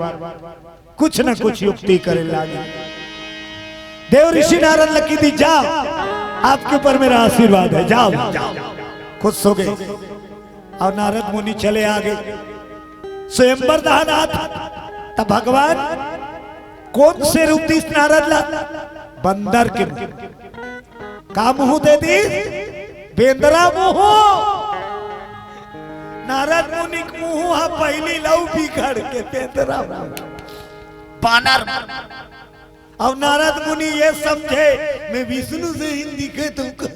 कुछ न कुछ युक्ति करे लागे। देव ऋषि नारद ल कहि दी, जाओ, आपके ऊपर मेरा आशीर्वाद है, जाओ, जाओ। खुश हो गए और नारद मुनि चले आ गए। स्वयंवर दहन आत, त भगवान कोन से रूप दिस नारद ला? बंदर के मुंह। का मुंह दे दिस? बेंदरा मुंह। नारद मुनि के मुंह हा पहिली लऊ बिगड़ के बेंदरा मुंह, बानर। अब नारद मुनि ये समझे, मैं विष्णु से ही दिखे तुमको,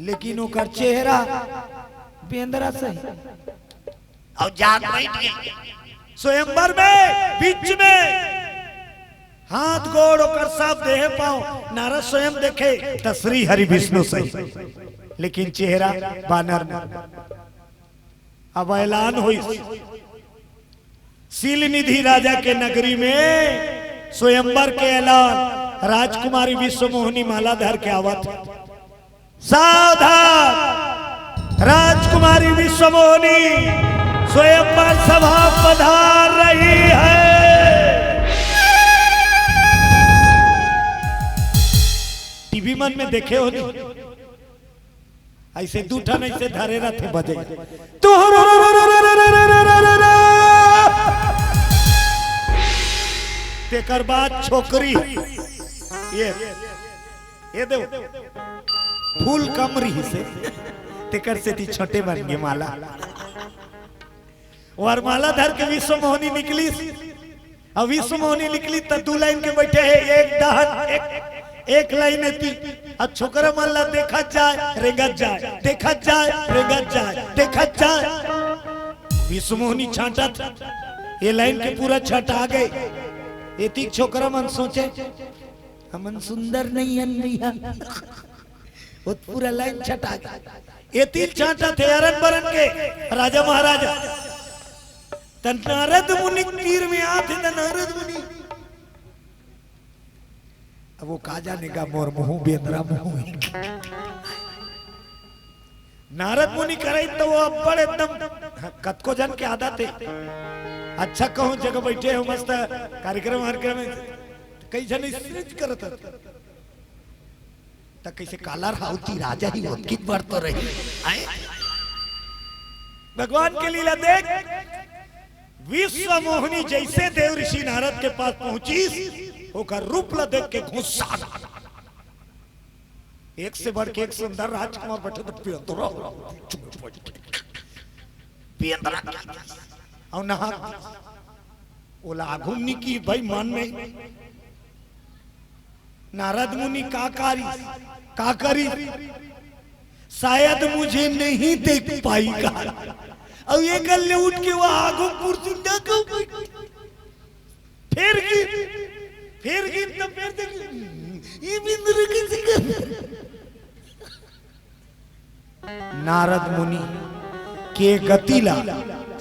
लेकिन ओकर चेहरा बेंदरा सही। और जाग बैठ गए स्वयंवर में, बीच में हाथ गोड़ ओकर सब देह पाँव, नारद स्वयं देखे त श्री हरि विष्णु सही, लेकिन चेहरा बानर में। अब ऐलान होई, शील निधि राजा के नगरी में स्वयंवर के ऐलान। राजकुमारी विश्वमोहिनी माला धर के आवत। सावधान, राजकुमारी विश्वमोहिनी स्वयंवर सभा पधार रही है। टीवी मन में देखे हो नहीं? ऐसे दू ठन ऐसे धरे रहते बजे। तेकर बाद छोकरी, ये, ये दे, फूल कम रही से, तेकर सेती छोटे बन गे माला। वरमाला धर के विश्वमोहिनी निकलिस। अब विश्वमोहिनी निकलिस त दू लाइन के बैठे हे, एक दहन, एक, एक लाइन एती। अब छोकरा मन ला देखत जाय, रेंगत जाय, देखत जाय, रेंगत जाय, देखत जाय। विश्वमोहिनी छांटत, ये लाइन के पूरा छटा गए। एती छोकरा मन सोचे, हमन सुंदर नहीं हन भैया। वो पूरा लाइन छटा गए। एती छांटत हे अरन बरन के राजा महाराजा। त नारद मुनि तीर में आथे, त नारद मुनि, अब वो का जानेगा मोर मुंह बेंदरा मुंह है। नारद मुनि करे त वो अब्बड़ एकदम, कतको जन के आदत हे। अच्छा कहूं जगह बैठे हो, मस्त कार्यक्रम वार्यक्रम में, कई जन स्ट्रेच करत हे। त कैसे काला रावती राजा ही होत कित बार तो रही। आए? भगवान के लीला देख, विश्व मोहिनी जैसे देव ऋषि नारद के पास पहुंची, ओकर रूप ला देख के गुस्सा। एक से बढ़ के एक सुंदर राजकुमार बैठे तो पियंतरा, पियंतरा और नहा। ओला आघुम नी की भाई मन में नारद मुनि का करी, का करी, शायद मुझे नहीं देख पाएगा। अब ये कर ले उठ के वहां आघुम पुरसुंडा को फिर गिर, फिर गिर तो फिर देख, ये बिंदु कैसे कर। नारद मुनि के गति ला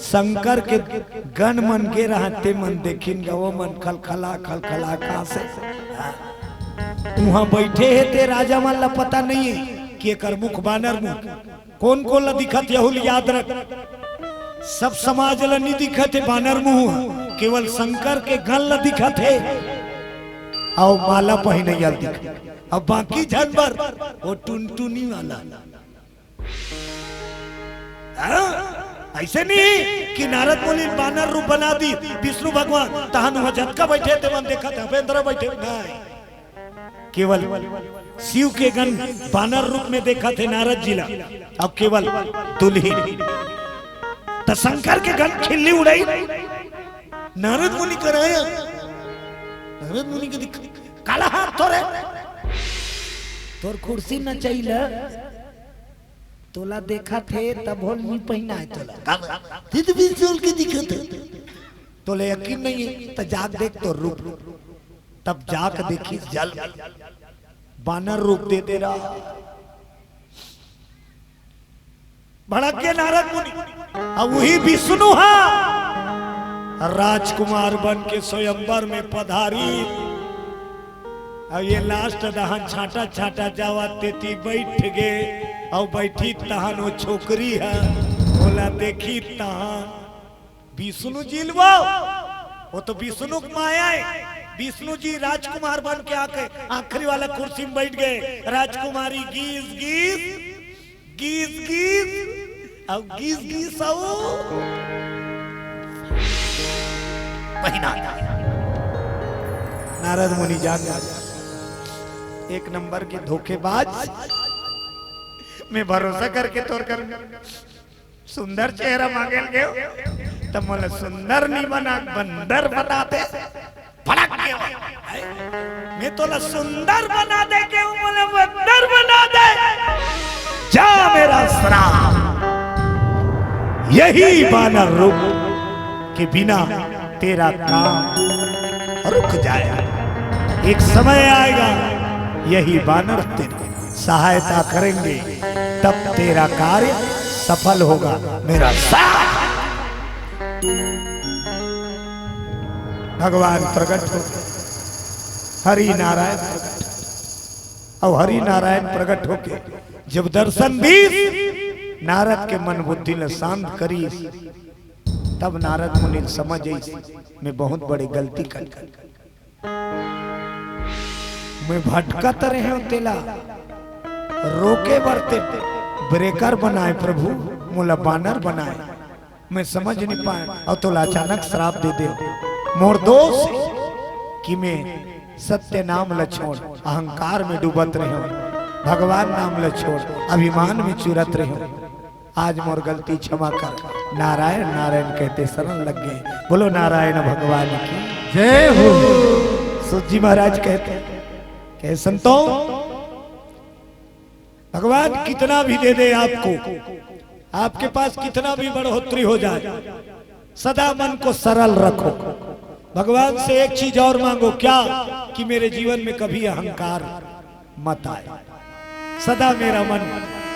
शंकर के गण मन गे रहते मन देखिन गा, वो मन खलखला खलखला कहां से उहां बैठे हे ते राजा मन ला पता नहीं है कि एकर मुख बानर मुख। कौन कौन ला दिखत यहू ल याद रख। सब समाज ला नहीं दिखत है बानर मुंह, केवल शंकर के गण ला दिखत है। आओ माला पहिने ला दिखत, अब बाकी झन बर वो टुनटुनी वाला। हाँ? ऐसे नहीं कि नारद मुनि बानर रूप बना दी विष्णु भगवान, तहन वहां जतका बैठे ते मन देखत है, बेंदरा बैठे नहीं। केवल शिव के गण बानर रूप में देखत हे नारद जी ला, अब केवल दुल्हिन। त शंकर के गण खिल्ली उड़ाई, नारद मुनि कराया, नारद मुनि के दिख काला हाथ थोरे। तोर कुर्सी नचई ल तोला देखत हे, तभो ल नी पहिनाय तोला। काबर? ते तो बिसुल के दिखत हे। तोला यकीन नहीं हे, त जाके देख तोर रूप। तब जाके देखिस जल, बानर रूप दे दे रहा। भड़क गे नारद मुनि। अब वही विष्णु हा राजकुमार बन के स्वयंवर में पधारी। अब ये last दहन छांटा छांटा जावत तेती बैठ गे। अब बैठी तहन वो छोकरी है, ओला देखी तहन विष्णु जी ल वो, वो तो विष्णु के माया है। विष्णु जी राजकुमार बन के आके आखिरी वाला कुर्सी में बैठ गए। राजकुमारी गीस गीस, गीस गीस, अब गीस गीस, अब पहिना। नारद मुनि जाग गए। एक नंबर के धोखेबाज। मैं भरोसा करके तोर कर सुंदर चेहरा मांगे ल गेंव, त मोला सुंदर नी बना, बंदर बना दे। भड़क गे। मैं तोला सुंदर बना दे के हूँ, मोला बंदर बना दे। जा मेरा श्राप, यही बानर रूप के बिना तेरा काम रुक जाएगा। एक समय आएगा, यही बानर तेरी सहायता करेंगे, तब तेरा कार्य सफल होगा। मेरा साथ। भगवान प्रकट हो, हरि नारायण प्रकट, और हरि नारायण प्रकट होके जब दर्शन दीस, नारद के मन बुद्धि ल शांत करीस, तब नारद मुनि ल समझ आईस, मैं बहुत बड़ी गलती कर, मैं भटकत रहेंव, तेला रोके बर ते ब्रेकर बनाए प्रभु, मोला बानर बनाए, मैं समझ नहीं पाए, और तोला अचानक श्राप दे दे। मोर दोष कि मैं सत्य नाम ल छोड़ अहंकार में डूबत रहेंव, भगवान नाम ल छोड़ अभिमान में चुरत रहेंव। आज मोर गलती क्षमा कर। नारायण नारायण कहते शरण लग गए। बोलो नारायण भगवान की जय हो। सूत जी महाराज कहते, कहे संतों, भगवान कितना भी दे दे आपको, आपके पास कितना भी बढ़ोतरी हो जाए, सदा मन को सरल रखो। भगवान से एक चीज और मांगो, क्या? कि मेरे जीवन में कभी अहंकार मत आए, सदा मेरा मन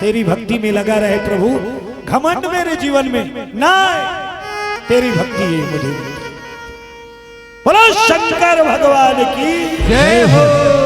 तेरी भक्ति में लगा रहे प्रभु, घमंड मेरे जीवन में ना आए, तेरी भक्ति ही मुझे। बोलो शंकर भगवान की जय हो।